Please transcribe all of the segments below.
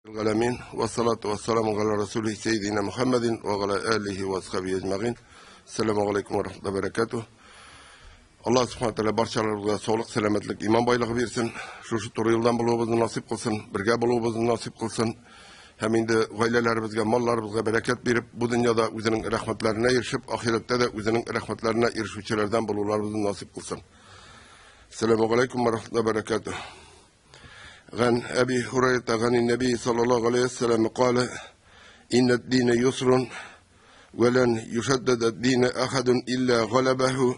Галәмин, вассалату вассаламу галя расулихи сәйдина Мухаммадин ва галя алихи ва асхаби әҗмәгин. Ассаламу алейкум ва рахматуллахи ва баракатуh. Аллаһ субхана тәгалә барчаларыбызга саулык, сәламәтлек, иман байлыгы бирсен. Шушы туры юлдан булуыбызны насыйп кылсын, бергә булуыбызны насыйп кылсын. Һәм инде гаиләләребезгә, малларыбызга бәрәкәт биреп, бу дөньяда үзенең рәхмәтләренә ирешеп, ахирәттә дә үзенең рәхмәтләренә ирешүчеләрдән булуларыбызны насыйп кылсын. Ассаламу алейкум ва рахматуллахи ва баракатуh. عن أبي هريرة عن النبي صلى الله عليه وسلم قال إن الدين يسر ولن يشدد الدين أحد إلا غلبه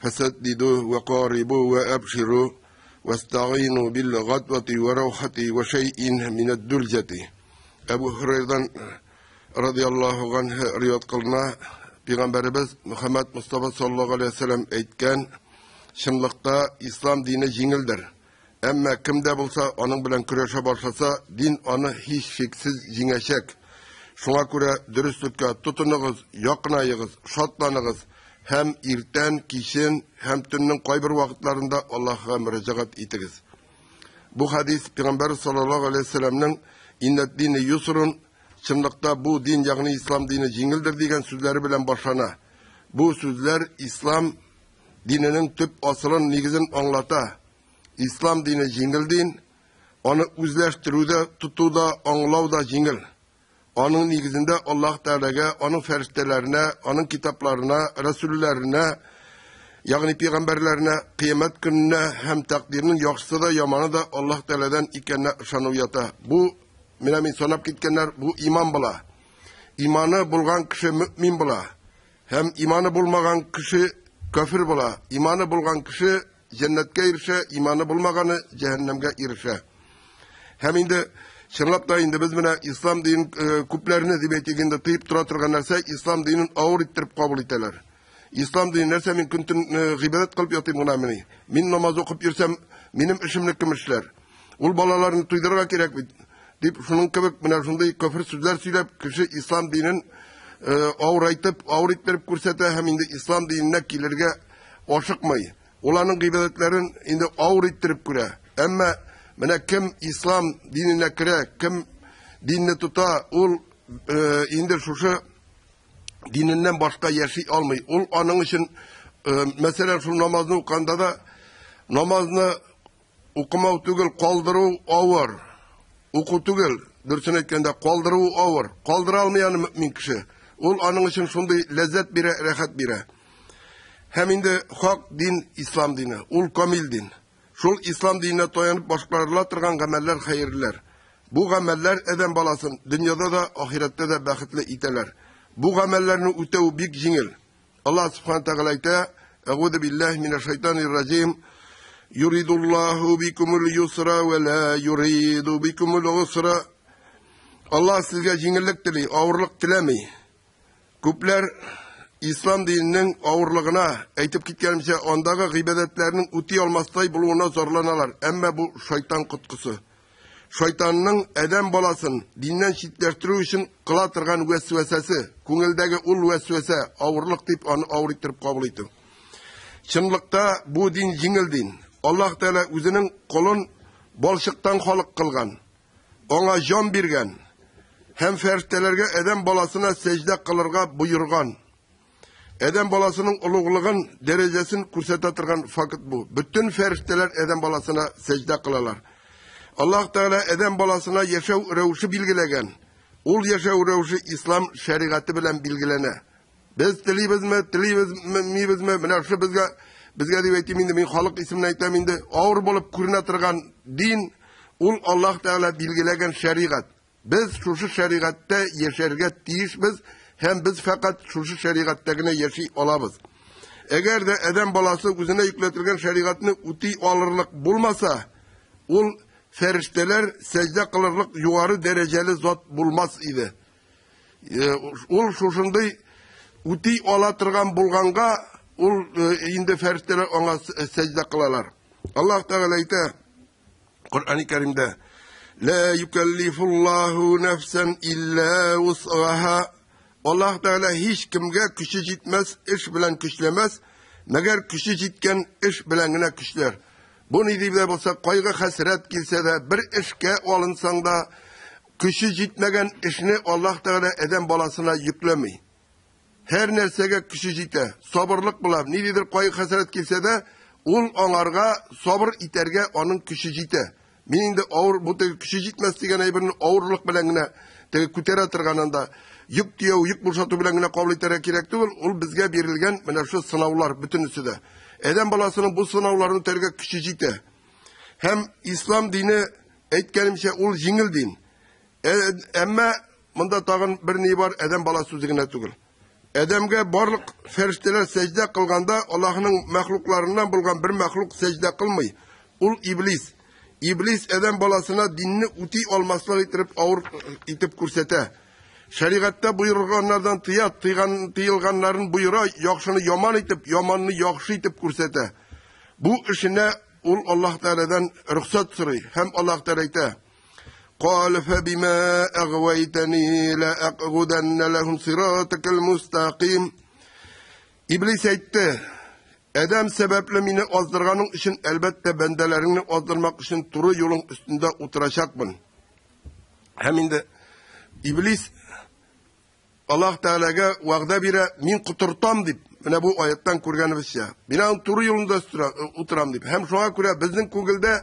فسددوا وقاربوا وأبشروا واستعينوا بالغدوة وروحة وشيء من الدلجة. Әбу Һурайрадан радиаллаһу ганһу риваять кылына, Пәйгамбәребез Мөхәммәд Мустафа саллаллаһу алейһи ва сәлләм әйткән: Чынлыкта ислам дине җиңелдер. Әмма кем дә булса аның белән көрәшә башласа, дин аны һичшиксез җиңәчәк. Шуңа күрә дөреслеккә тотыныгыз, якынаегыз, шатланыгыз һәм иртән, кичен һәм төннең кайбер вакытларында Аллаһыга мөрәҗәгать итегез. Бу хәдис Пәйгамбәр саллаллаһу алейһи ва сәлләмнең "Иннад дине юсрун", чынлыкта бу дин, ягъни ислам дине җиңелдер дигән сүзләре белән башлана. Бу сүзләр ислам диненең төп асылын, нигезен аңлата. Ислам дине җиңел дин, аны үзләштерү дә, тоту да, аңлау да җиңел. Аның нигезендә Аллаһ Тәгаләгә, аның фәрештәләренә, аның китапларына, рәсүлләренә, ягъни пәйгамбәрләренә, кыямәт көненә һәм тәкъдирнең яхшысы да, яманы да Аллаһ Тәгаләдән икәненә ышану ята. Бу, менә мин санап киткәннәр, бу иман була. Иманы булган кеше мөэмин була. Һәм иманы булмаган кеше кафир була. Иманы булган кеше җәннәткә ирешә, иманы булмаганы җәһәннәмгә ирешә. Һәм инде чынлап та инде без менә ислам динен э, күпләрне дип әйтик инде тыеп тора торган нәрсә ислам динен авыр иттереп кабул итәләр. Ислам дине нәрсә мин көн-төн э, гыйбадәт кылып ятыйм гына мени? Мин намаз укып йөрсәм, минем эшемне кем эшләр? Ул балаларны туйдырырга кирәк бит. Дип шуның кебек менә шундый көфер сүзләр сөйләп, кеше ислам динен э, авырайтып, авыр иттереп күрсәтә һәм инде ислам диненә килергә ашыкмый. Ул аның гыйбадәтләрен инде авыр иттереп күрә. Әмма менә кем ислам диненә керә, кем динне тота, ул э, инде шушы диненнән башка яши алмый. Ул аның өчен, э, мәсәлән, шул намазны уканда да намазны укымау түгел, калдыру авыр. Уку түгел, дөресен әйткәндә, калдыру авыр. Калдыра алмый аны мөэмин кеше. Ул аның өчен шундый ләззәт бирә, рәхәт бирә. Һәм инде хак дин ислам дине, ул камил дин. Шул ислам диненә таянып башкарыла торган гамәлләр хәерлеләр. Бу гамәлләр адәм баласын дөньяда да, ахирәттә дә бәхетле итәләр. Бу гамәлләрне үтәү бик җиңел. Аллаһ Субхана Тәгалә әйтә, Әгуду биллаһи минәш шайтанир раҗим. Юридуллаһу бикумул юсра ва ла юриду бикумул усра. Аллаһ сезгә җиңеллек тели, авырлык теләми. Күпләр ислам диненең авырлыгына, әйтеп киткәнемчә, андагы гыйбадәтләрнең үти алмастай булуына зарланалар. Әмма бу шайтан коткысы. Шайтанның адәм баласын диннән читләштерү өчен кыла торган вәсвәсәсе, күңелдәге ул вәсвәсә, авырлык дип аны авыр иттереп кабул итү. Чынлыкта бу дин җиңел дин. Аллаһ Тәгалә үзенең колын балчыктан халык кылган. Аңа җан биргән һәм фәрештәләргә адәм баласына сәҗдә кылырга боерган. Адәм баласының олуглыгын, дәрәҗәсен күрсәтә торган факт бу. Бөтен фәрештәләр адәм баласына сәҗдә кылалар. Аллаһ Тәгалә адәм баласына яшәү рәвеше билгеләгән. Ул яшәү рәвеше ислам шәригате белән билгеләнә. Без телибезме, телибезмибезме, менә шушы безгә, безгә дип әйтим инде, мин халык исеменә әйтәм инде, авыр булып күренә торган дин, ул Аллаһ Тәгалә билгеләгән шәригать. Без шушы шәригатьтә яшәргә тиешбез һәм без фәкать шушы шәригатьтә генә яши алабыз. Әгәр дә адәм баласы үзенә йөкләтелгән шәригатьне үти алырлык булмаса, ул фәрештәләр сәҗдә кылырлык югары дәрәҗәле зат булмас иде. Э, ул шушындый үти ала торган булганга, ул э, инде фәрештәләр аңа сәҗдә кылалар. Аллаһ Тәгалә әйтә, Коръәни Кәримдә Ла юкәллифуллаһу нәфсән илля вус'аха. Аллаһ Тәгалә һич кемгә көче җитмәс эш белән көчләмәс, мәгәр көче җиткән эш белән генә көчләр. Бу ни дип дә булса, кайгы хәсрәт килсә дә, бер эшкә алынсаң да, Көче җитмәгән эшне Аллаһ Тәгалә адәм баласына йөкләми. Һәр нәрсәгә көче җитә, сабырлык була. Ниндидер кайгы-хәсрәт килсә дә, ул аңарга сабыр итәргә аның көче җитә. Мин инде авыр бу теге көче җитмәс дигән әйберне авырлык белән генә теге күтәрә торган анда йөк төяү, йөк бушату белән генә кабул итәргә кирәк түгел, ул безгә бирелгән менә шул сынаулар бөтенесе дә. Адәм баласының бу сынауларны үтәргә көче җитә. Һәм ислам дине, әйткәнемчә, ул җиңел дин. Әмма монда тагын бер ни бар, адәм баласы үзе генә түгел. Адәмгә барлык фәрештәләр сәҗдә кылганда, Аллаһның мәхлукларыннан булган бер мәхлук сәҗдә кылмый. Ул иблис. Иблис адәм баласына динне үти алмаслык итеп авыр итеп күрсәтә. Шәригатьтә боерылганнардан тыя, тыйган, тыелганнарын боера, яхшыны яман итеп, яманны яхшы итеп күрсәтә. Бу эшенә ул Аллаһ Тәгаләдән рөхсәт сорый һәм Аллаһ Тәгалә әйтә: قال فبما أغويتني لأقعدن لهم صراطك المستقيم. Иблис әйтте: Адәм сәбәпле мине аздырганың өчен, әлбәттә, бәндәләреңне аздырмак өчен туры юлың өстендә утырачакмын. Һәм инде Иблис Аллаһ Тәгаләгә вәгъдә бирә, мин котыртам дип, менә бу аяттан күргәнебезчә. Мин аның туры юлында утырам дип. Һәм шуңа күрә безнең күңелдә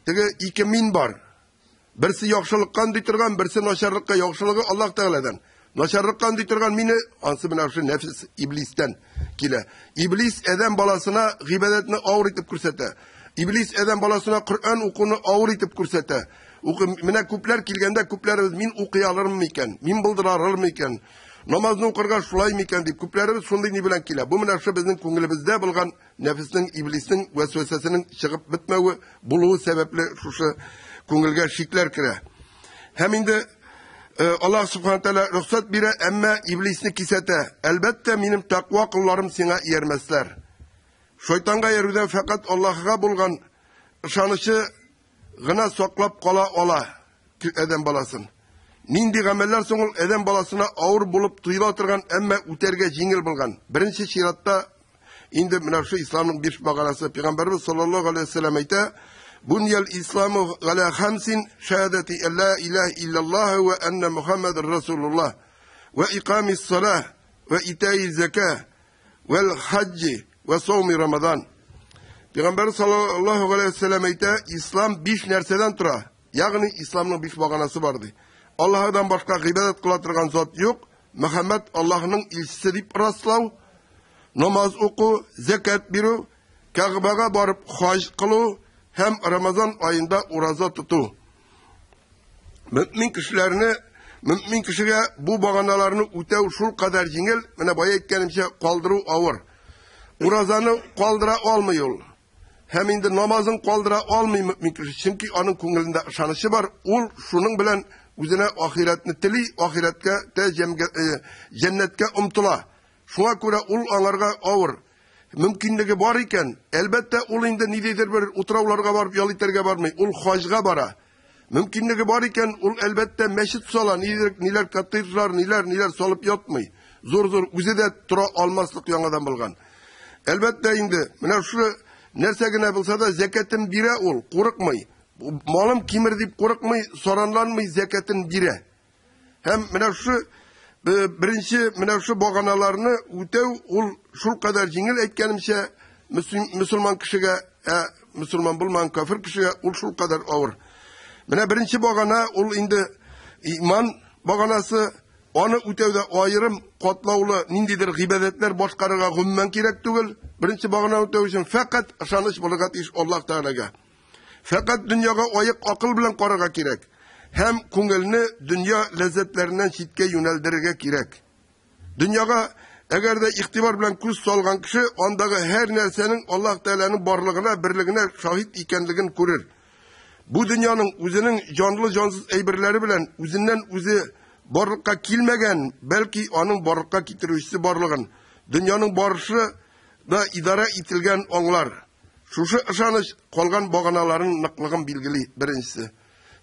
теге ике мин бар. Берсе яхшылыкка өнди торган, берсе начарлыкка. Яхшылыгы Аллаһ Тәгаләдән. Начарлыкка өнди торган мине, ансы менә шул нәфес иблистән килә. Иблис адәм баласына гыйбадәтне авыр итеп күрсәтә. Иблис адәм баласына Коръән укуны авыр итеп күрсәтә. Укы, менә күпләр килгәндә күпләребез мин укый алырмын микән, мин булдыра алырмын микән, намазны укырга шулай микән дип күпләребез шундый ни белән килә. Бу менә шул безнең күңелебездә булган нәфеснең, иблиснең вәсвәсәсенең чыгып бетмәве булуы сәбәпле шушы күңелгә шикләр керә. Һәм инде Аллаһ Субхану тәгалә рөхсәт бирә, әмма иблисне кисәтә. Әлбәттә, минем тәкъва колларым сиңа иярмәсләр. Шайтанга иярүдән фәкать Аллаһыга булган ышанычы гына саклап кала ала адәм баласын. Нинди гамәлләр соң ул адәм баласына авыр булып тоела торган, әмма үтәргә җиңел булган? Беренче чиратта инде менә шу исламның биш баганасы. Пәйгамбәрбез саллаллаһу алейһи вәсәлләм әйтә: "Буньял исламу галя хамсин: шаһадати ла илаһа иллаллаһ ва анна Мухаммадар расулуллаһ ва икамис салах ва итаи зака вәл хаҗҗи ва сауми Рамадан." Пәйгамбәр саллаллаһу алейһи вәсәлләм әйтә, ислам биш нәрсәдән тора. Ягъни исламның биш баганасы бар ди. Аллаһыдан башка гыйбадәт кыла торган зат юк. Мөхәммәд Аллаһның илчесе дип раслау, намаз уку, зәкят бирү, Кәгъбәгә барып хаҗ кылу һәм Рамазан аенда ураза тоту. Мөмин кешеләрне, мөмин кешегә бу баганаларны үтәү шул кадәр җиңел, менә бая әйткәнемчә, калдыру авыр. Уразаны калдыра алмый ул. Һәм инде намазын калдыра алмый мөмин кеше, чөнки аның күңелендә ышанычы бар, ул шуның белән үзенә ахирәтне тели, ахирәткә тә җәннәткә омтыла. Шуңа күрә ул аңарга авыр. Мөмкинлеге бар икән, әлбәттә, ул инде ниндидер бер утрауларга барып ял итәргә бармый, ул хаҗга бара. Мөмкинлеге бар икән, ул әлбәттә мәчет сала, нидер, ниләр коттеджлар, ниләр, ниләр салып ятмый. Зур-зур үзе дә тора алмаслык яңадан булган. Әлбәттә инде, менә шушы нәрсә генә булса да зәкәтен бирә ул, курыкмый. Малым кимер дип курыкмый, саранланмый, зәкәтен бирә. Һәм менә шушы беренче менә шушы баганаларны үтәү ул шулкадәр җиңел, әйткәнемчә, мөселман кешегә, ә мөселман булмаган кафир кешегә ул шулкадәр авыр. Менә беренче багана ул инде иман баганасы, аны үтәүдә аерым катлаулы ниндидер гыйбадәтләр башкарырга гомумән кирәк түгел. Беренче багана үтәү өчен фәкать ышаныч булырга тиеш Аллаһ Тәгаләгә. Фәкать дөньяга аек акыл белән карарга кирәк һәм күңелне дөнья ләззәтләреннән читкә юнәлдерергә кирәк. Дөньяга әгәр дә игътибар белән күз салган кеше андагы һәр нәрсәнең Аллаһ Тәгаләнең барлыгына, берлегенә шаһит икәнлеген күрер. Бу дөньяның үзенең җанлы-җансыз әйберләре белән үзеннән үзе барлыкка килмәгән, бәлки аның барлыкка китерүчесе барлыгын, дөньяның барышы да идарә ителгән аңлар. Шушы ышаныч калган баганаларның ныклыгын билгели, беренчесе.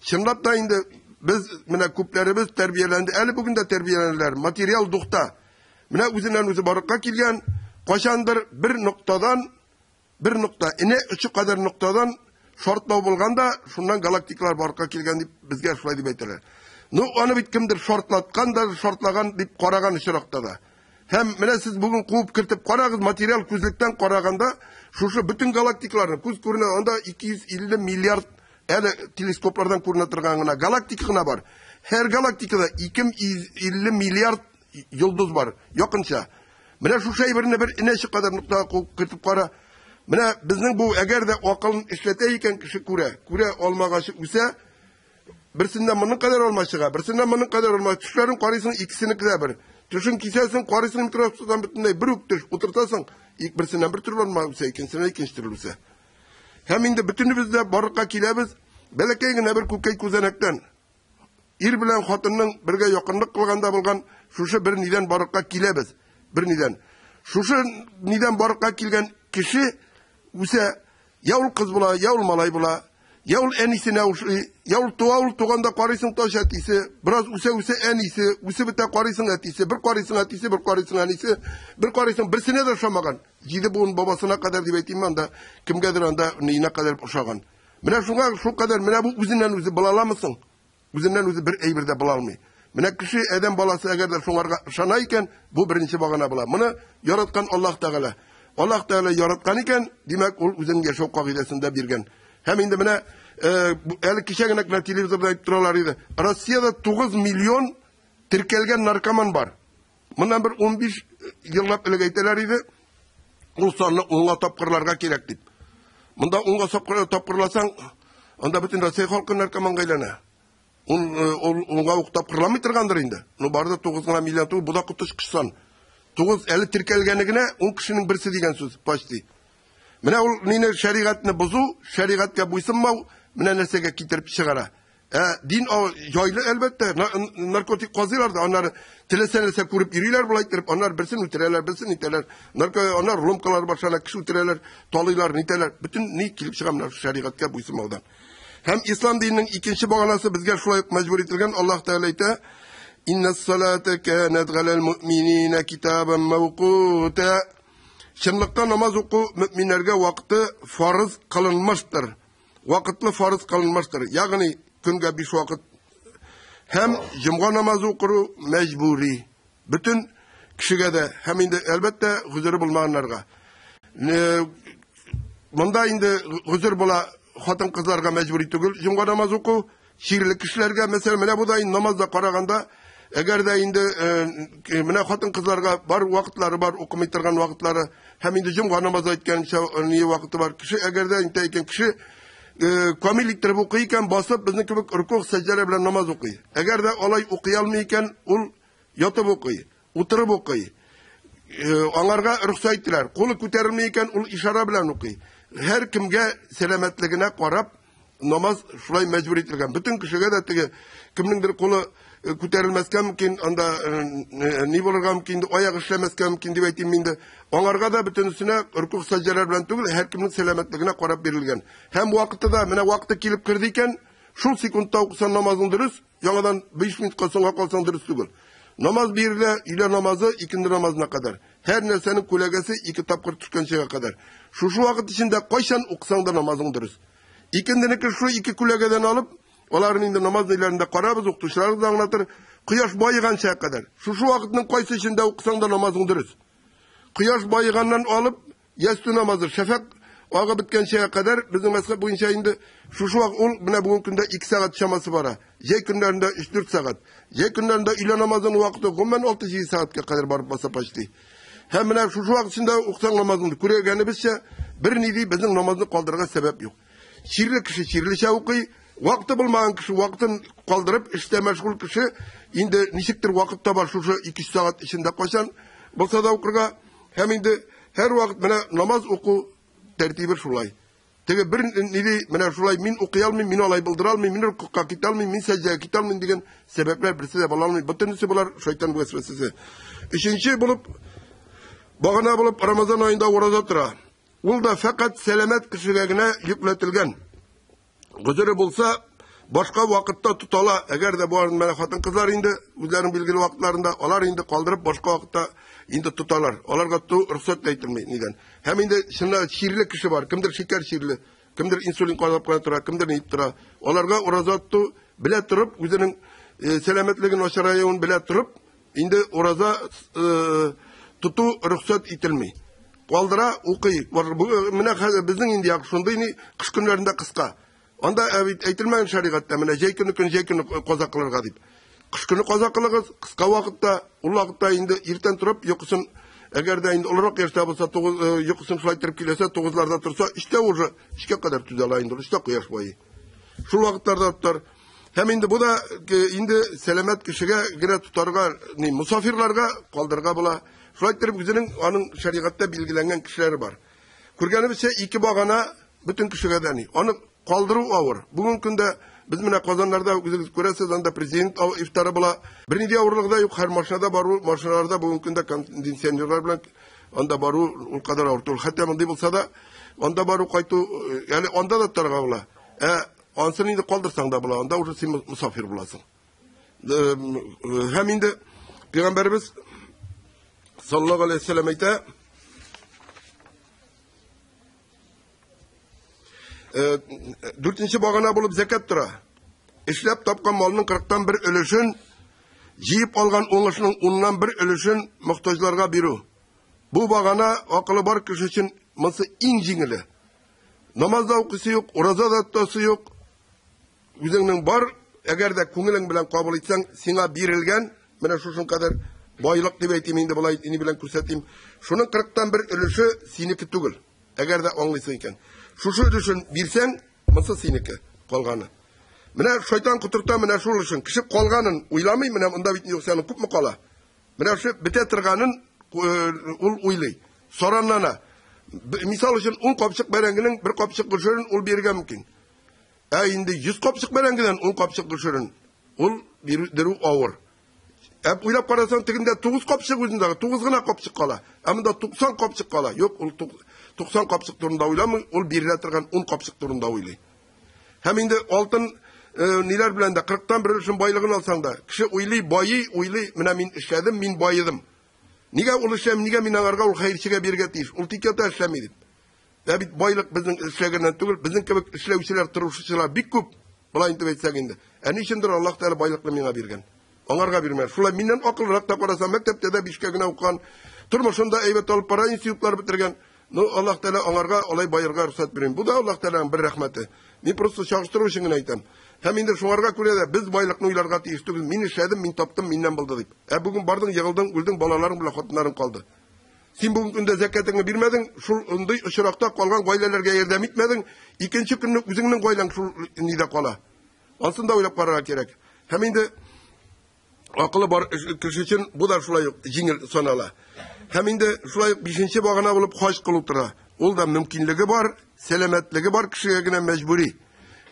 Чынлап та инде без менә күпләребез тәрбияләнде, әле бүген дә тәрбияләнәләр, материал духта. Менә үзеннән үзе барлыкка килгән, кайчандыр бер ноктадан, бер нокта, энә очы кадәр ноктадан шартлау булган да, шуннан галактикалар барлыкка килгән дип безгә шулай дип әйтәләр. Ну, аны бит кемдер шартлаткан да, шартлаган дип караган очракта да. Һәм менә сез бүген куып кертеп карагыз, материал күзлектән караганда, шушы бөтен галактикаларны күз күренә, анда 250 миллиард әле телескоплардан күренә торган гына галактика гына бар. Һәр галактикада 250 миллиард йолдыз бар, якынча. Менә шушы әйберне бер энәче кадәр ноктага куып кертеп кара. Менә безнең бу әгәр дә акылын эшләтә икән кеше күрә, күрә алмагач үсә, берсеннән моның кадәр алма чыга, берсеннән моның кадәр алма. Төшләрен карыйсың, икесенеке дә бер. Төшен кисәсең, карыйсың микроскоптан бөтенләй бер үк төш утыртасың, ик берсеннән бер төрле алма үсә, икенчесеннән икенче төрле үсә. Һәм инде бөтенебез дә барлыкка киләбез бәләкәй генә бер күкәй күзәнәктән. Ир белән хатынның бергә якынлык кылганда булган шушы бер нидән барлыкка киләбез. Бер нидән. Шушы нидән барлыкка килгән кеше үсә, я ул кыз була, я ул малай була, я ул әнисенә ошый, я ул туа, ул туганда карыйсың тач әтисе, бераз үсә-үсә әнисе, үсеп бетә карыйсың әтисе, бер карыйсың әтисе, бер карыйсың әнисе, бер карыйсың берсенә дә ошамаган. Җиде буын бабасына кадәр дип әйтимме анда, кемгәдер анда ниенә кадәр ошаган. Менә шуңа шул кадәр, менә бу үзеннән үзе була аламы соң? Үзеннән үзе бер әйбер дә була алмый. Менә кеше, адәм баласы әгәр дә шуңарга ышана икән, бу беренче багана була. Моны яраткан Аллаһ Тәгалә. Аллаһ Тәгалә яраткан икән, димәк, ул үзенең яшәү кагыйдәсен дә биргән. Һәм инде менә әле кичә генә генә телевизорда әйтеп торалар иде. Россиядә 9 миллион теркәлгән наркоман бар. Моннан бер 15 еллап элек әйтәләр иде, ул санны унга тапкырларга кирәк дип. Монда унга тапкырласаң, анда бөтен Россия халкы наркоманга әйләнә. Ул, ул унга ук тапкырламый торгандыр инде. Ну, бары да 9 гына миллион түгел, бу да коточкыч сан. 9 әле теркәлгәне генә 10 кешенең берсе дигән сүз, почти. Менә ул мине шәригатьне бозу, шәригатькә буйсынмау менә нәрсәгә китереп чыгара. Ә дин җайлы әлбәттә, наркотик казыйлар да, аннары теләсә нәрсә күреп йөриләр болай иттереп, аннары берсен үтерәләр, берсен итәләр. Нарко аннары ломкалар башлана, кеше үтерәләр, талыйлар, нитәләр. Бөтен ни килеп чыга менә шәригатькә буйсынмаудан. Һәм ислам диненең икенче баганасы безгә шулай ук мәҗбүр ителгән. Аллаһ Тәгалә әйтә: "Иннас салата канат галал муъминина китабан мавкута." Чынлыкта намаз уку мөэминнәргә вакыты фарыз кылынмыштыр. Вакытлы фарыз кылынмыштыр. Ягъни көнгә 5 вакыт һәм җомга намазы укыру мәҗбүри. Бөтен кешегә дә һәм инде әлбәттә гозере булмаганнарга. Монда инде гозер була хатын-кызларга мәҗбүри түгел җомга намазы уку, чирле кешеләргә, мәсәлән, менә бу да инде намазда караганда, әгәр дә инде менә хатын-кызларга бар вакытлары бар, укымый торган вакытлары, һәм инде җомга намазы әйткәнчә ни вакыты бар. Кеше әгәр дә инде икән кеше камил иттереп укый икән, басып безнең кебек рукуг, сәҗдәләр белән намаз укый. Әгәр дә алай укый алмый икән, ул ятып укый, утырып укый. Аңарга рөхсәт иттеләр. Кулы күтәрелми икән, ул ишара белән укый. Һәр кемгә сәламәтлегенә карап намаз шулай мәҗбүр ителгән. Бөтен кешегә дә теге кемнеңдер кулы күтәрелмәскә мөмкин, анда ни булырга мөмкин, аяк эшләмәскә мөмкин дип әйтим инде. Аңарга да бөтенесенә рукуг сәҗдәләр белән түгел, һәркемнең сәламәтлегенә карап бирелгән. Һәм вакыты да, менә вакыты килеп керде икән, шул секундта укысаң намазың дөрес, яңадан 5 минутка соңга калсаң дөрес түгел. Намаз бирелә, өйлә намазы икенде намазына кадәр. Һәр нәрсәнең күләгәсе ике тапкыр төшкәнчегә кадәр. Шушы вакыт эчендә кайчан укысаң да намазың дөрес. Икенденеке шу ике күләгәдән алып, аларын инде намаз ниләрендә карабыз, укытучыларыбыз да аңлатыр. Кояш баеганча кадәр. Шушы вакытның кайсы эчендә укысаң да намазың дөрес. Кояш баеганнан алып, ястү намазы, шәфәкъ агы беткәнчә кадәр безнең мәзһәб буенча инде шушы вакыт ул менә бүгенге көндә 2 сәгать чамасы бара. Җәй көннәрендә 3-4 сәгать. Җәй көннәрендә өйлә намазының вакыты гомумән 6-7 сәгатькә кадәр барып баса почти. Һәм менә шушы вакыт эчендә укысаң намазыңны күргәнебезчә, бер ни ди безнең намазны калдырырга сәбәп юк. Чирле кеше чирлечә укый, вакыты булмаган кеше вакытын калдырып, эштә мәшгуль кеше инде ничектер вакыт таба шушы 2-3 сәгать эчендә кайчан булса да укырга. Һәм инде һәр вакыт менә намаз уку тәртибе шулай. Теге бер ни ди, менә шулай мин укый алмыйм, мин алай булдыра алмыйм, мин рукугка китә алмыйм, мин сәҗдәгә китә алмыйм дигән сәбәпләр берсе дә була алмый. Бөтенесе болар шайтан вәсвәсәсе. Өченче булып багана булып Рамазан аенда ураза тора. Ул да фәкать сәламәт кешегә генә йөкләтелгән. Гозере булса, башка вакытта тотала. Әгәр дә бу менә хатын-кызлар инде үзләренең билгеле вакытларында, алар инде калдырып башка вакытта инде тоталар. Аларга тоту рөхсәт тә ителми нидән. Һәм инде чынлап чирле кеше бар. Кемдер шикәр чирле, кемдер инсулин кадап кына тора, кемдер ни тора. Аларга ураза тоту белә торып үзенең Сәламәтлеге начараюын белә торып, инде ураза тоту рөхсәт ителми. Калдыра, укый. Менә хәзер безнең инде як шундый ни, кыш көннәрендә кыска. Анда бит әйтелмәгән шәригатьтә, менә җәй көне көн җәй көне каза кылырга дип. Кыш көне каза кылыгыз, кыска вакытта, ул вакытта инде иртән торып йокысын, әгәр дә инде олырак яшьтә булса, тугыз йокысын шулай иттереп киләсә, тугызларда торса, өчтә уже, өчкә кадәр түзә ала инде, өчтә кояш байый. Шул вакытларда тотар. Һәм инде бу да инде сәламәт кешегә генә тотарга, ни, мусафирларга калдырырга була. Шулай иттереп үзенең аның шәригатьтә билгеләнгән кешеләре бар. Күргәнебезчә, ике багана бөтен кешегә дә ни. Аны калдыру авыр. Бүгенге көндә без менә Казаннарда үзегез күрәсез, анда президент ифтары була. Бернинди авырлыгы да юк, һәр машинада бару, машиналарда бүгенге көндә кондиционерлар белән анда бару ул кадәр авыр түгел. Хәтта мондый булса да, анда бару кайту, әле анда да тотарга була. Ә ансын инде калдырсаң да була, анда уже син мусафир буласың. Һәм инде Пәйгамбәребез саллаллаһу алейһи вәсәлләм әйтә, дүртенче багана булып зәкәт тора. Эшләп тапкан малның 40-тан бер өлешен, җыеп алган уңышның 10-нан бер өлешен мохтаҗларга бирү. Бу багана акылы бар кеше өчен монысы иң җиңеле. Намаз да укыйсы юк, ураза да тотасы юк. Үзеңнең бар, әгәр дә күңелең белән кабул итсәң, сиңа бирелгән менә шушың кадәр байлык дип әйтим инде, болай ни белән күрсәтим. Шуның 40-тан бер өлеше синеке түгел. Әгәр дә аңлыйсың икән. Шушы өлешен бирсәң, монысы синеке, калганы. Менә шайтан котырта менә шул өчен. Кеше калганын уйламый, менә монда бит юкса аның күпме кала. Менә шул бетә торганын ул уйлый. Саранлана. Мисал өчен, 10 капчык бәрәңгенең бер капчык гөшерен ул бирергә мөмкин. Ә инде 100 капчык бәрәңгедән 10 капчык гөшерен ул бирү авыр. Ә уйлап карасаң, тегендә 9 капчык үзендә, 9 гына капчык кала. Ә монда 90 капчык кала. Юк, ул 90 капчык турында уйламый, ул бирелә торган 10 капчык турында уйлый. Һәм инде алтын ниләр белән дә 40-тан бер өлешен байлыгын алсаң да, кеше уйлый, байый, уйлый, менә мин эшләдем, мин байыдым. Нигә ул эшләми, нигә мин аңарга ул хәерчегә бирергә тиеш? Ул тик ята эшләми дип. Ә бит байлык безнең эшләгәннән түгел, безнең кебек эшләүчеләр, тырышучылар бик күп. Болай итеп әйтсәк инде. Ә ни өчендер Аллаһ Тәгалә байлыкны миңа биргән. Аңарга бирмәгән. Шулай миннән акыллырак та карасам, мәктәптә дә бишкә генә укыган, тормышын да әйбәт алып бара, институтлар бетергән. Ну, Аллаһ Тәгалә аңарга алай баерга рөхсәт бирми. Бу да Аллаһ Тәгаләнең бер рәхмәте. Мин просто чагыштыру өчен генә әйтәм. Һәм инде шуңарга күрә дә без байлыкны уйларга тиеш түгел. Мин эшләдем, мин таптым, миннән булды дип. Ә бүген бардың, егылдың, үлдең, балаларың белән хатыннарың калды. Син бүгенге көндә зәкәтеңне бирмәдең, шул ундый очракта калган гаиләләргә ярдәм итмәдең, икенче көнне үзеңнең гаиләң шул нидә кала. Ансын да уйлап карарга кирәк. Һәм инде акылы бар кеше өчен бу да шулай ук җиңел санала. Һәм инде шулай ук бишенче багана булып хаҗ кылу тора. Ул да мөмкинлеге бар, сәламәтлеге бар кешегә генә мәҗбүри.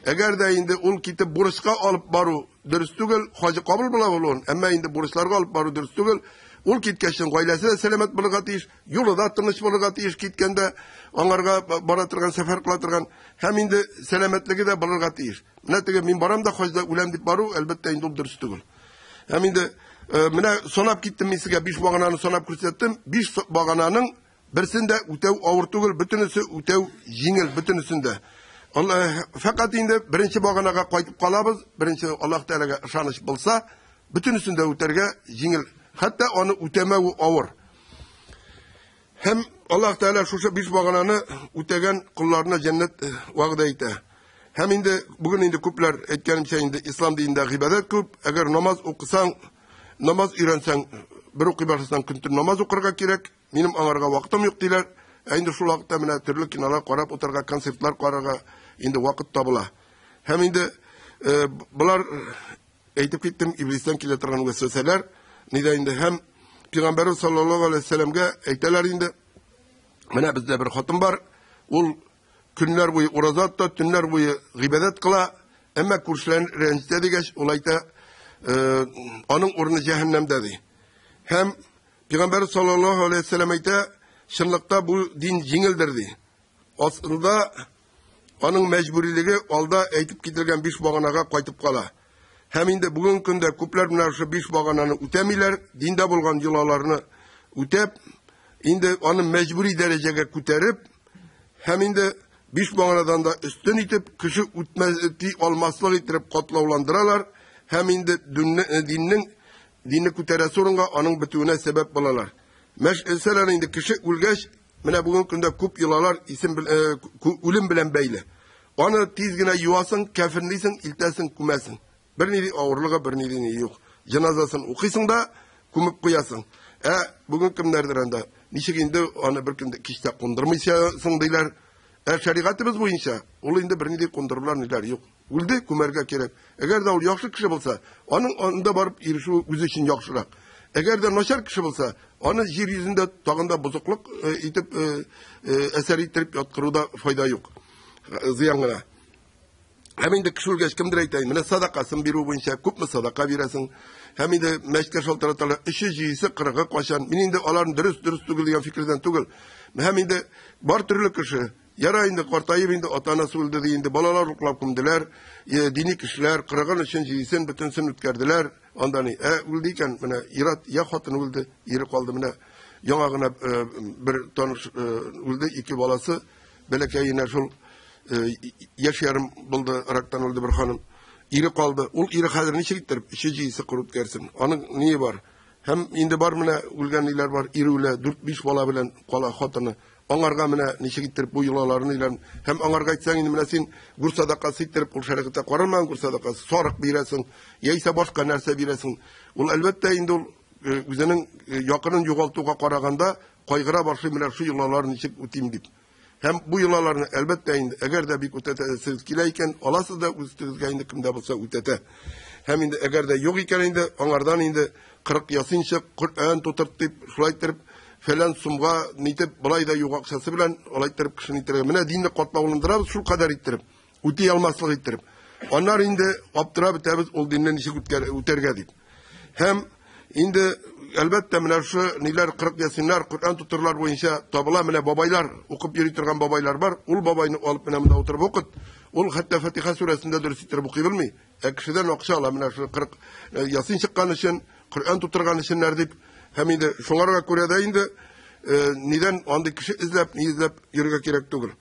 Әгәр дә инде ул китеп бурычка алып бару дөрес түгел, хаҗы кабул була булуын, әмма инде бурычларга алып бару дөрес түгел. Ул киткәч, гаиләсе дә сәламәт булырга тиеш, юлы да тыныч булырга тиеш киткәндә, аңарга бара торган, сәфәр кыла торган, һәм инде сәламәтлеге дә булырга тиеш. Менә теге мин барам да хаҗда үләм дип бару, әлбәттә, инде ул дөрес түгел. Һәм инде менә санап киттем мин сезгә, 5 багананы санап күрсәттем. 5 багананың берсен дә үтәү авыр түгел, бөтенесе үтәү җиңел, бөтенесендә. Фәкать инде беренче баганага кайтып калабыз, беренче Аллаһ Тәгаләгә ышаныч булса, бөтенесен дә үтәргә җиңел. Хәтта аны үтәмәве авыр. Һәм Аллаһ Тәгалә шушы 5 багананы үтәгән колларына җәннәт вәгъдә итә. Һәм инде бүген инде күпләр әйткәнемчә инде ислам динендә гыйбадәт күп. Әгәр намаз укысаң, намаз өйрәнсәң, бер укый башласаң, көн-төн намаз укырга кирәк. Минем аңарга вакытым юк диләр. Ә инде шул вакытта менә төрле кинолар карап утырырга, концертлар карарга инде вакыт табыла. Һәм инде болар әйтеп киттем, иблистән килә торган вәсвәсәләр нидә инде һәм Пәйгамбәрбез саллаллаһу алейһи вәсәлләмгә әйтәләр инде, менә бездә бер хатын бар, ул көннәр буе ураза тота, төннәр буе гыйбадәт кыла, әмма күршеләрен рәнҗетә дигәч, ул әйтә, аның урыны җәһәннәмдә ди. Һәм Пәйгамбәрбез саллаллаһу алейһи вәсәлләм әйтә, чынлыкта бу дин җиңелдер ди. Асылда аның мәҗбүрилеге алда әйтеп кителгән 5 баганага кайтып кала. Һәм инде бүгенге көндә күпләр менә шушы 5 багананы үтәмиләр, диндә булган йолаларны үтәп, инде аны мәҗбүри дәрәҗәгә күтәреп, һәм инде 5 баганадан да өстен итеп, кеше үтмәс, алмаслык итеп катлауландыралар. Һәм инде диннең динне күтәрәсе урынга аның бетүенә сәбәп булалар. Мәсәлән, инде кеше үлгәч, менә бүгенге көндә күп йолалар исем үлем белән бәйле. Аны тиз генә юасың, кәфенлисең, илтәсең, күмәсең. Бернинди авырлыгы, бернинди ни юк. Җеназасын укыйсың да, күмеп куясың. Ә бүген кемнәрдер анда, ничек инде аны бер көндә кичтә кундырмыйсың диләр. Ә шәригатебез буенча ул инде бернинди кундырулар ниләр юк. Үлде, күмәргә кирәк. Әгәр дә ул яхшы кеше булса, аның анда барып ирешүе үзе өчен яхшырак. Әгәр дә начар кеше булса, аны җир йөзендә тагын да бозыклык итеп әсәр иттереп яткыруда файда юк. Зыян гына. Һәм инде кеше үлгәч кемдер әйтә, менә садакасын бирү буенча күпме садака бирәсең? Һәм инде мәчеткә шалтыраталар, өче, җидесе, кырыгы кайчан? Мин инде аларны дөрес, дөрес түгел дигән фикердән түгел. Һәм инде бар төрле кеше, яра инде картаеп инде ата-анасы үлде ди инде, балалар уклап күмделәр, дини кешеләр кырыгын өчен, җидесен, бөтенсен үткәрделәр. Анда ни? Ә үлде икән, менә ир-ат, я хатын үлде, ире калды, менә яңа гына бер таныш үлде, ике баласы, бәләкәенә шул яшь ярым булды, рактан үлде бер ханым. Ире калды. Ул ире хәзер ничек иттереп өче җиесе корып үткәрсен? Аның ние бар? Һәм инде бар менә үлгән ниләр бар, ире үлә, 4-5 бала белән кала хатыны. Аңарга менә ничек иттереп бу йолаларны өйлән. Һәм аңарга әйтсәң инде менә син гүр садакасы иттереп, ул шәригатьтә каралмаган гүр садакасы, сарык бирәсең, яисә башка нәрсә бирәсең. Ул әлбәттә инде ул үзенең якынын югалтуга караганда кайгыра башлый, менә шу йолаларны ничек үтим дип. Һәм бу йолаларны әлбәттә инде, әгәр дә бик үтәтәсегез килә икән, аласыз да үз өстегезгә инде кемдә булса үтәтә. Һәм инде әгәр дә юк икән инде, аңардан инде 40 ясин чык, Коръән тутырт дип, шулай иттереп, фәлән сумга нитеп, болай да юк акчасы белән, алай иттереп кешене иттерергә. Менә динне катлауландырабыз шул кадәр иттереп, үти алмаслык иттереп. Аннары инде аптырап бетәбез ул динне ничек үтәргә дип. Һәм инде әлбәттә менә шушы ниләр 40 ясиннар, Коръән тутырулар буенча табыла, менә бабайлар, укып йөри торган бабайлар бар. Ул бабайны алып менә монда утырып укыт. Ул хәтта Фатиха сүрәсен дә дөрес иттереп укый белми. Ә кешедән акча ала менә шушы 40 ясин чыккан өчен, Коръән тутырган өченнәр дип. Һәм инде шуңарга күрә дә инде нидән андый кеше эзләп, ни эзләп йөрергә кирәк түгел.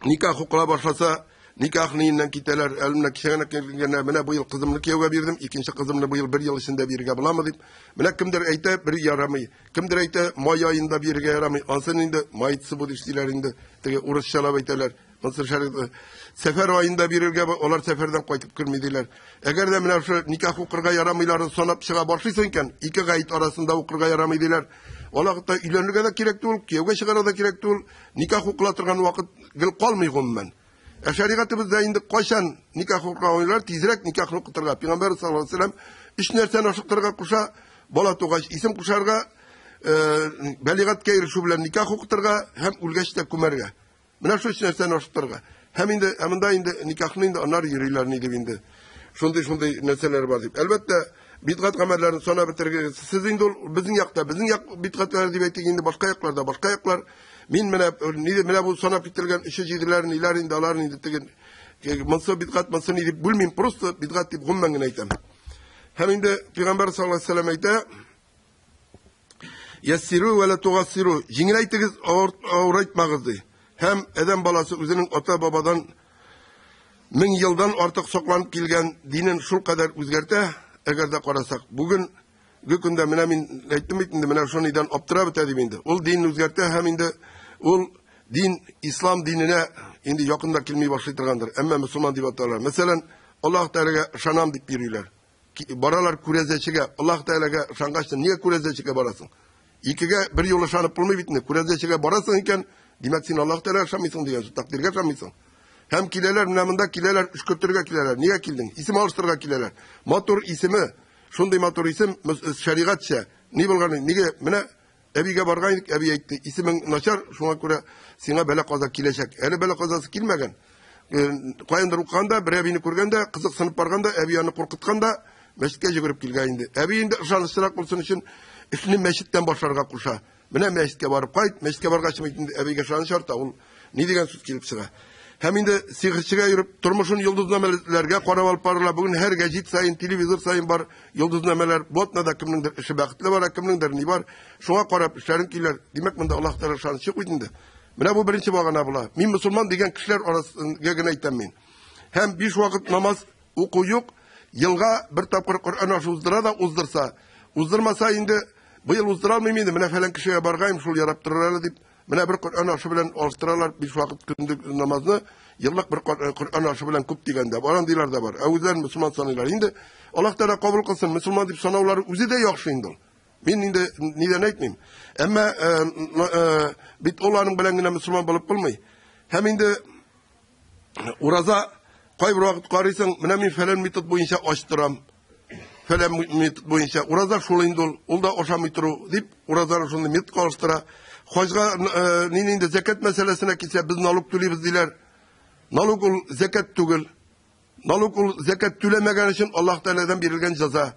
Никах укыла башласа, никах ниеннән китәләр. Әле менә кичә генә килгәннәр, менә быел кызымны кияүгә бирдем, икенче кызымны быел бер ел эчендә бирергә буламы дип. Менә кемдер әйтә, бер ярамый. Кемдер әйтә, май аенда бирергә ярамый. Ансын инде майцы бу диләр инде. Теге урысчалап әйтәләр. Монсы шәригать. Сәфәр аенда бирергә, алар сәфәрдән кайтып керми диләр. Әгәр дә менә шул никах укырга ярамыйларын санап чыга башлыйсың икән, ике гаит арасында укырга ярамый диләр. Ул вакытта өйләнергә дә кирәк түгел, кияүгә чыгарга да кирәк түгел. Никах укыла торган вакыт гел калмый гомумән. Ә шәригатебездә инде кайчан никах укырга уйлар, тизрәк никах укытырга. Пәйгамбәр саллаллаһу алейһи ва сәлләм өч нәрсәне ашыктырырга куша: бала тугач исем кушарга, бәлигатькә ирешү белән никах укытырга һәм үлгәч тә күмәргә. Менә шул өч нәрсәне ашыктырырга. Һәм инде, ә монда инде никахны инде аннары йөриләр ни дип инде. Шундый-шундый нәрсәләр бар дип. Әлбәттә, бидгать гамәлләрен санап бетерергә сез инде ул безнең якта, безнең як бидгатлары дип әйтик инде, башка якларда, башка яклар. Мин менә ни менә бу санап кителгән өче җиделәр, ниләр инде алар инде теге монсы бидгать, монсы ни дип бүлмим, просто бидгать дип гомумән генә әйтәм. Һәм инде Пәйгамбәр саллаллаһу алейһи ва сәлләм әйтә, Яссиру ва ла тугассиру, җиңеләйтегез, авырайтмагыз ди. Һәм адәм баласы үзенең ата-бабадан мең елдан артык сакланып килгән динен шул кадәр үзгәртә, әгәр дә карасак, бүгенге көндә менә мин әйттем бит инде, менә шуныйдан аптырап бетә дип инде. Ул динне үзгәртә һәм инде ул дин ислам диненә инде якын да килми башлый торгандыр. Әмма мөселман дип аталар. Мәсәлән, Аллаһ Тәгаләгә ышанам дип йөриләр. Баралар күрәзәчегә. Аллаһ Тәгаләгә ышангач, нигә күрәзәчегә барасың? Икегә бер юлы ышанып булмый бит инде. Күрәзәчегә барасың икән, димәк син Аллаһ Тәгаләгә ышанмыйсың дигән сүз, тәкъдиргә ышанмыйсың. Һәм киләләр, менә монда киләләр, өшкертергә киләләр. Нигә килдең? Исем алыштырырга киләләр. Матур исеме, шундый матур исем, шәригатьчә. Ни булган? Нигә? Менә әбигә барган идек, әби әйтте, исемең начар, шуңа күрә сиңа бәла-каза киләчәк. Әле бәла-казасы килмәгән. Каяндыр укыганда, бер әбине күргәндә, кызыксынып барганда, әби аны куркытканда, мәчеткә йөгереп килгән инде. Әби инде ышанычлырак булсын өчен эшне мәчеттән башларга куша. Менә мәчеткә барып кайт, мәчеткә баргач инде әбигә ышаныч арта, ул ни дигән сүз килеп чыга. Һәм инде сихерчегә йөреп, тормышын йолдызнамәләргә карап алып барыла. Бүген һәр гәҗит саен, телевизор саен бар йолдызнамәләр. Бу атнада кемнеңдер эше бәхетле бара, кемнеңдер ни бар. Шуңа карап эшләрен көйләр. Димәк, монда Аллаһ Тәгалә ышанычы юк бит инде. Менә бу беренче багана була. Мин мөселман дигән кешеләр арасында генә әйтәм мин. Һәм биш вакыт намаз уку юк. Елга бер тапкыр Коръән ашы уздыра да уздырса, уздырмаса инде быел уздыра алмыйм инде, менә фәлән кешегә баргаем, шул ярап торыр әле дип, менә бер Коръән ашы белән алыштыралар биш вакыт көндек намазны, еллык бер Коръән ашы белән күп дигәндә. Бар андыйлар да бар. Ә үзләрен мөселман саныйлар. Инде Аллаһ Тәгалә кабул кылсын, мөселман дип санаулары үзе дә яхшы инде ул. Мин инде нидән әйтмим. Әмма бит ул аның белән генә мөселман булып булмый. Һәм инде ураза кайбер вакыт карыйсың, менә мин фәлән метод буенча ач торам. Фәлән метод буенча. Ураза шул инде ул, ул да ашамый тору дип, уразаны шундый методка алыштыра. Хаҗга нинди инде зәкят мәсьәләсенә килсә, без налог түлибез диләр. Налог ул зәкят түгел. Налог ул зәкят түләмәгән өчен Аллаһ Тәгаләдән бирелгән җәза.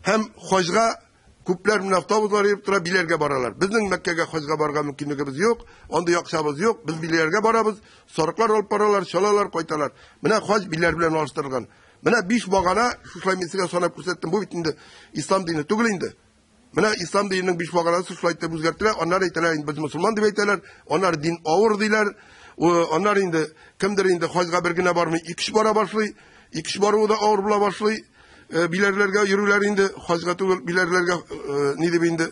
Һәм хаҗга күпләр менә автобуслар йөреп тора, Биләргә баралар. Безнең Мәккәгә хаҗга барырга мөмкинлегебез юк, андый акчабыз юк. Без Биләргә барабыз, сарыклар алып баралар, чалалар, кайталар. Менә хаҗ Биләр белән алыштырылган. Менә биш багана, шушылай мин сезгә санап күрсәттем. Бу бит инде ислам дине түгел инде. Менә ислам диненең биш баганасы шулай итеп үзгәртелә. Аннары әйтәләр, инде без мөселман дип әйтәләр. Аннары дин авыр диләр. Аннары инде кемдер инде хаҗга бер генә бармый, ике кеше бара башлый. Ике кеше баруы да авыр була башлый. Биләрләргә йөрүләр инде хаҗга түгел, биләрләргә ни дип инде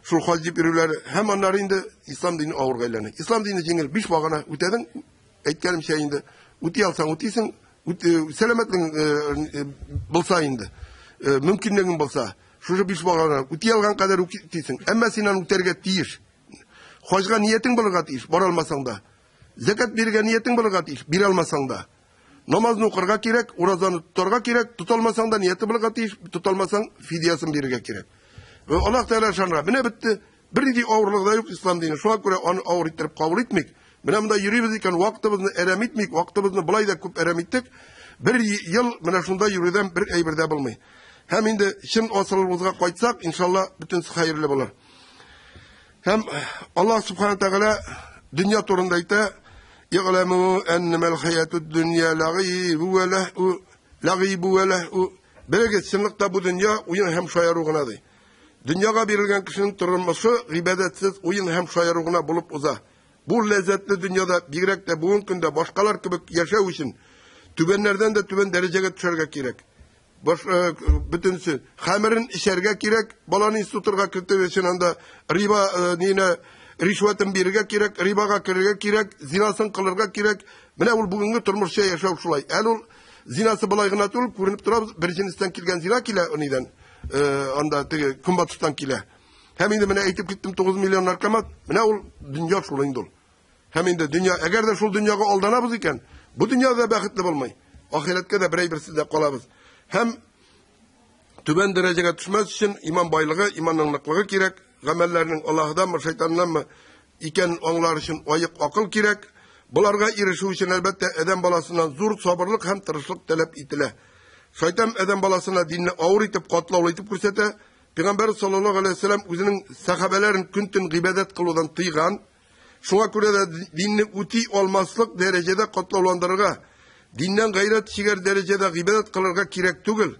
шул хаҗ дип йөрүләр. Һәм аннары инде ислам дине авырга әйләнә. Ислам дине җиңел, биш багана үтәдең, әйткәнемчә инде, үти алсаң үтисең, сәламәтлегең булса инде, мөмкинлегең булса, шушы биш багана үти алган кадәр үтисең. Әмма син аны үтәргә тиеш. Хаҗга ниятең булырга тиеш, бара алмасаң да. Зәкят бирергә ниятең булырга тиеш, бирә алмасаң да. Намазны укырга кирәк, уразаны тотарга кирәк, тота алмасаң да нияте булырга тиеш, тота алмасаң фидиясын бирергә кирәк. Аллаһ Тәгалә ышанырга. Менә бетте. Бернинди авырлыгы да юк ислам дине. Шуңа күрә аны авыр иттереп кабул итмик. Менә монда йөрибез икән, вакытыбызны әрәм итмик, вакытыбызны болай да күп әрәм иттек. Бер ел менә шунда йөрүдән бер әйбер дә булмый. Һәм инде чын асылыбызга кайтсак, иншалла, бөтенесе хәерле булыр. Һәм Аллаһ Субхана Тәгалә дөнья турында әйтә, Игъламу аннамал хаятуд дөнья лагибу ва лаху, лагибу ва лаху. Белегез, чынлыкта бу дөнья уен һәм шаяру гына ди. Дөньяга бирелгән кешенең тормышы гыйбадәтсез уен һәм шаяру гына булып уза. Бу ләззәтле дөньяда, бигрәк тә бүгенге көндә башкалар кебек яшәү өчен түбәннәрдән дә түбән дәрәҗәгә төшәргә кирәк. Баш, бөтенесе хәмерен эчәргә кирәк, баланы институтырга кертер өчен анда риба нинә ришвәтен бирергә кирәк, рибага керергә кирәк, зинасын кылырга кирәк. Менә ул бүгенге тормышча яшәү шулай. Әле ул зинасы болай гына түгел, күренеп тора, бер җенестән килгән зина килә нидән, анда теге көнбатыштан килә. Һәм инде менә әйтеп киттем 9 миллион наркоман, менә ул дөнья шул инде ул. Һәм инде дөнья, әгәр дә шул дөньяга алданабыз икән, бу дөньяда бәхетле булмый. Ахирәткә дә берәй берсез дә калабыз. Һәм түбән дәрәҗәгә төшмәс өчен иман байлыгы, иманның ныклыгы кирәк, гамәлләрнең Аллаһыданмы, шайтаннанмы икәнен аңлар өчен аек акыл кирәк. Боларга ирешү өчен, әлбәттә, адәм баласыннан зур сабырлык һәм тырышлык таләп ителә. Шайтан адәм баласына динне авыр итеп, катлаулы итеп күрсәтә. Пәйгамбәр саллаллаһу алейһи ва сәлләм үзенең сәхабәләрен көн-төн гыйбадәт кылудан тыйган. Шуңа күрә дә динне үти алмаслык дәрәҗәдә катлауландырырга, диннән гайрәт чигәр дәрәҗәдә гыйбадәт кылырга кирәк түгел.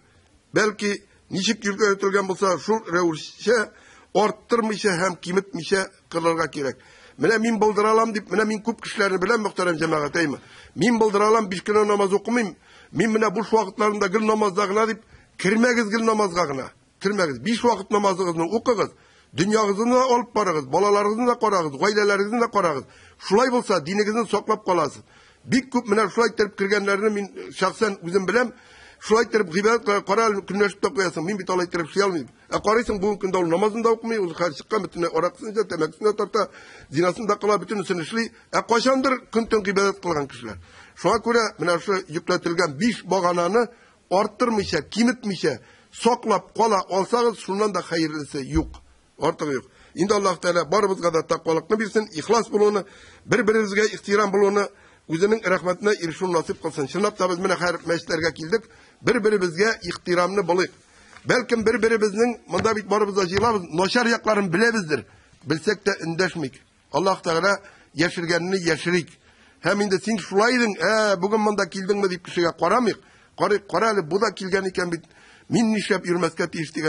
Бәлки, ничек йөртелгән булса, шул рәвешчә арттырмыйча һәм киметмичә кылырга кирәк. Менә мин булдыра алам дип, менә мин күп кешеләрне беләм, мөхтәрәм җәмәгать, әйме. Мин булдыра алам, биш кенә намаз укымыйм. Мин менә буш вакытларымда гел намазда гына дип, кермәгез гел намазга гына. Кермәгез. Биш вакыт намазыгызны укыгыз, дөньягызны да алып барыгыз, балаларыгызны да карагыз, гаиләләрегезне дә карагыз. Шулай булса, динегезне саклап каласыз. Бик күп менә шулай иттереп кергәннәрне мин шәхсән үзем беләм. Шулай иттереп гыйбадәт кыла, кара әле, көнләшеп тә куясың. Мин бит алай иттереп эшли алмыйм. Ә карыйсың, бүгенге көндә ул намазын да укымый, ул хәзер чыккан бөтенләй аракысын эчә, тәмәкесен дә тарта, зинасын да кыла, бөтенесен эшли. Ә кайчандыр көн-төн гыйбадәт кылган кешеләр. Шуңа күрә менә шушы йөкләтелгән биш багананы арттырмыйча, киметмичә саклап кала алсагыз, шуннан да хәерлесе юк. Артыгы юк. Инде Аллаһ Тәгалә барыбызга да тәкъвалыкны бирсен, ихлас булуны, бер-беребезгә ихтирам булуны, үзенең рәхмәтенә ирешүне насыйп кылсын. Чынлап та без менә хәер мәчетләргә килдек, бер-беребезгә ихтирамны булыйк. Бәлкем бер-беребезнең монда бит барыбыз да җыелабыз, начар якларын беләбездер. Белсәк тә эндәшмик. Аллаһ Тәгалә яшергәнне яшерик. Һәм инде син шулай идең, ә, бүген монда килдеңме дип кешегә карамыйк. Карыйк, кара әле, бу да килгән икән бит. Мин нишләп йөрмәскә тиеш дигән.